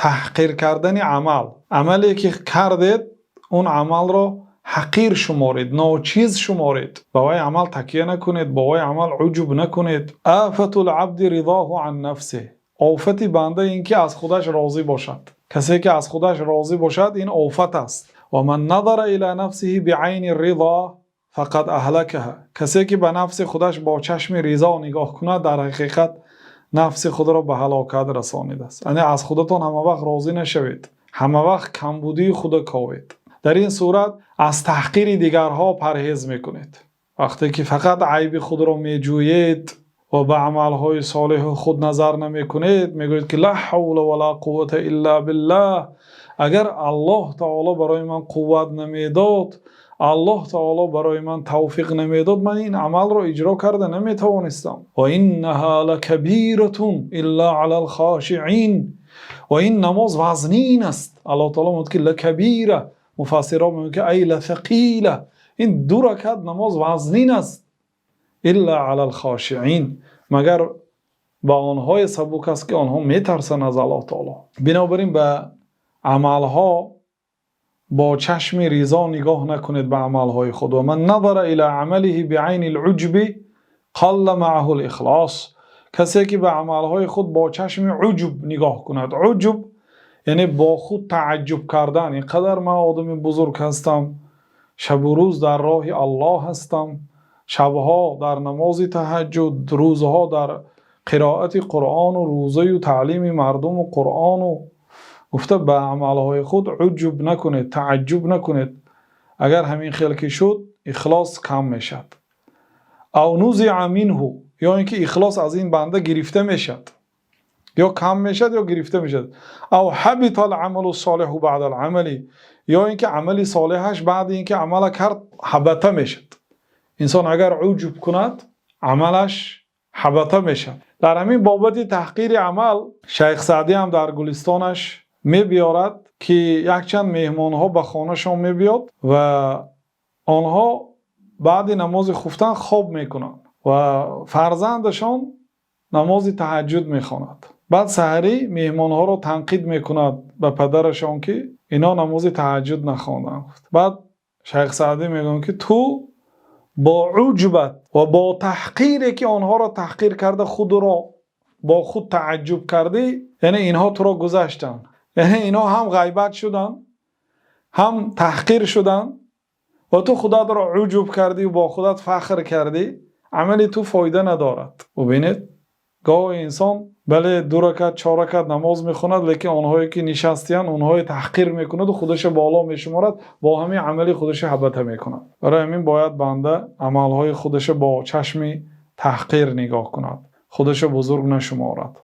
Таҳқир кардани амал. Амале ки кардед, он амалро ҳақир шуморед, ночиз шуморед. Ба он амал такя накунед, ба он амал уҷуб накунед. آفة العبد رضاه عن نفسه. Офати банда инки аз худаш розӣ бошад. Касе ки аз худаш розӣ бошад, ин офат аст. ومن نظر إلى نفسه بعين الرضا فقد أهلكها. Касе ки ба нафси худаш бо чашми ризо нигоҳ кунад, дар ҳақиқат нафси худро ба ҳалокат расонидааст. Яъне аз худатон ҳамавақт розӣ нашавед. Ҳамавақт камбудии худро ковед. Дар ин сурат аз таҳқири дигарон парҳез мекунед. Вақте ки фақат айби худро меҷӯед ва ба аъмоли солеҳи худ назар намекунед, мегӯед ки لا حول ولا قوة إلا بالله. Агар Аллоҳи таъоло барои ман қувват намедод, Аллоҳи таъоло барои ман тавфиқ намедод, ман ин амалро иҷро карда наметавонистам. وإنها لكبيرة إلا على الخاشعين. Ва ин намоз вазнин аст. Аллоҳи таъоло мегӯяд ки لكبيرة. Муфассирон мегӯянд ки أي لثقيلة. Ин ду ракъат намоз вазнин аст. إلا على الخاشعين. Магар ба онҳое сабук аст, ки онҳо метарсанд аз Аллоҳи таъоло. Бинобар ин ба амалҳо бо чашми ризо нигоҳ накунед, ба амалҳои худ. ومن نظر إلى عمله بعين العجب قل معه الإخلاص. Касе ки ба амалҳои худ бо чашми уҷуб нигоҳ кунад. Уҷуб яъне бо худ таажжуб кардан. Инқадар ман одами бузург ҳастам, шабу рӯз дар роҳи Аллоҳ ҳастам, шабҳо дар намози таҳаҷҷуд, рӯзҳо дар қироати Қуръон ва рӯза ва таълими мардум ва Қуръон ва гуфта ба амалҳои худ уҷуб накунед, таажжуб накунед. Агар ҳамин хел ки шуд, ихлос кам мешавад. أو نزع منه, ё инки ихлос аз ин банда гирифта мешавад. Ё кам мешавад, ё гирифта мешавад. أو حبط العمل الصالح بعد العمل, ё инки амали солеҳаш баъд инки амал кард ҳабата мешавад. Инсон агар уҷуб кунад, амалаш ҳабата мешавад. Дар ҳамин бобати таҳқири амал Шайх Саъдӣ ҳам дар Гулистонаш мебиёрад, ки якчанд меҳмонҳо ба хонашон мебиёд ва онҳо баъди намози хуфтан хоб мекунанд ва фарзандашон намози таҳаҷҷуд мехонад. Баъд саҳарӣ меҳмонҳоро танқид мекунад ба падарашон, ки инҳо намози таҳаҷҷуд нахонданд. Баъд Шайх Саъдӣ мегӯяд, ки ту бо уҷбат ва бо таҳқире ки онҳоро таҳқир карда, худро бо худ таажжуб кардӣ, яъне инҳо туро гузаштанд. Яъне инҳо ҳам ғайбат шуданд, ҳам таҳқир шуданд ва ту худатро уҷуб кардӣ ва бо худат фахр кардӣ, амали ту фоида надорад. Бубинед, гоҳе инсон, бале, ду ракат, чор ракат намоз мехонад, лекин онҳое ки нишастиянд, онҳое таҳқир мекунад ва худашро боло мешуморад, бо ҳамин амали худашро ҳабата мекунад. Барои ҳамин бояд банда амалҳои худашро бо чашми таҳқир нигоҳ кунад, худашро бузург нашуморад.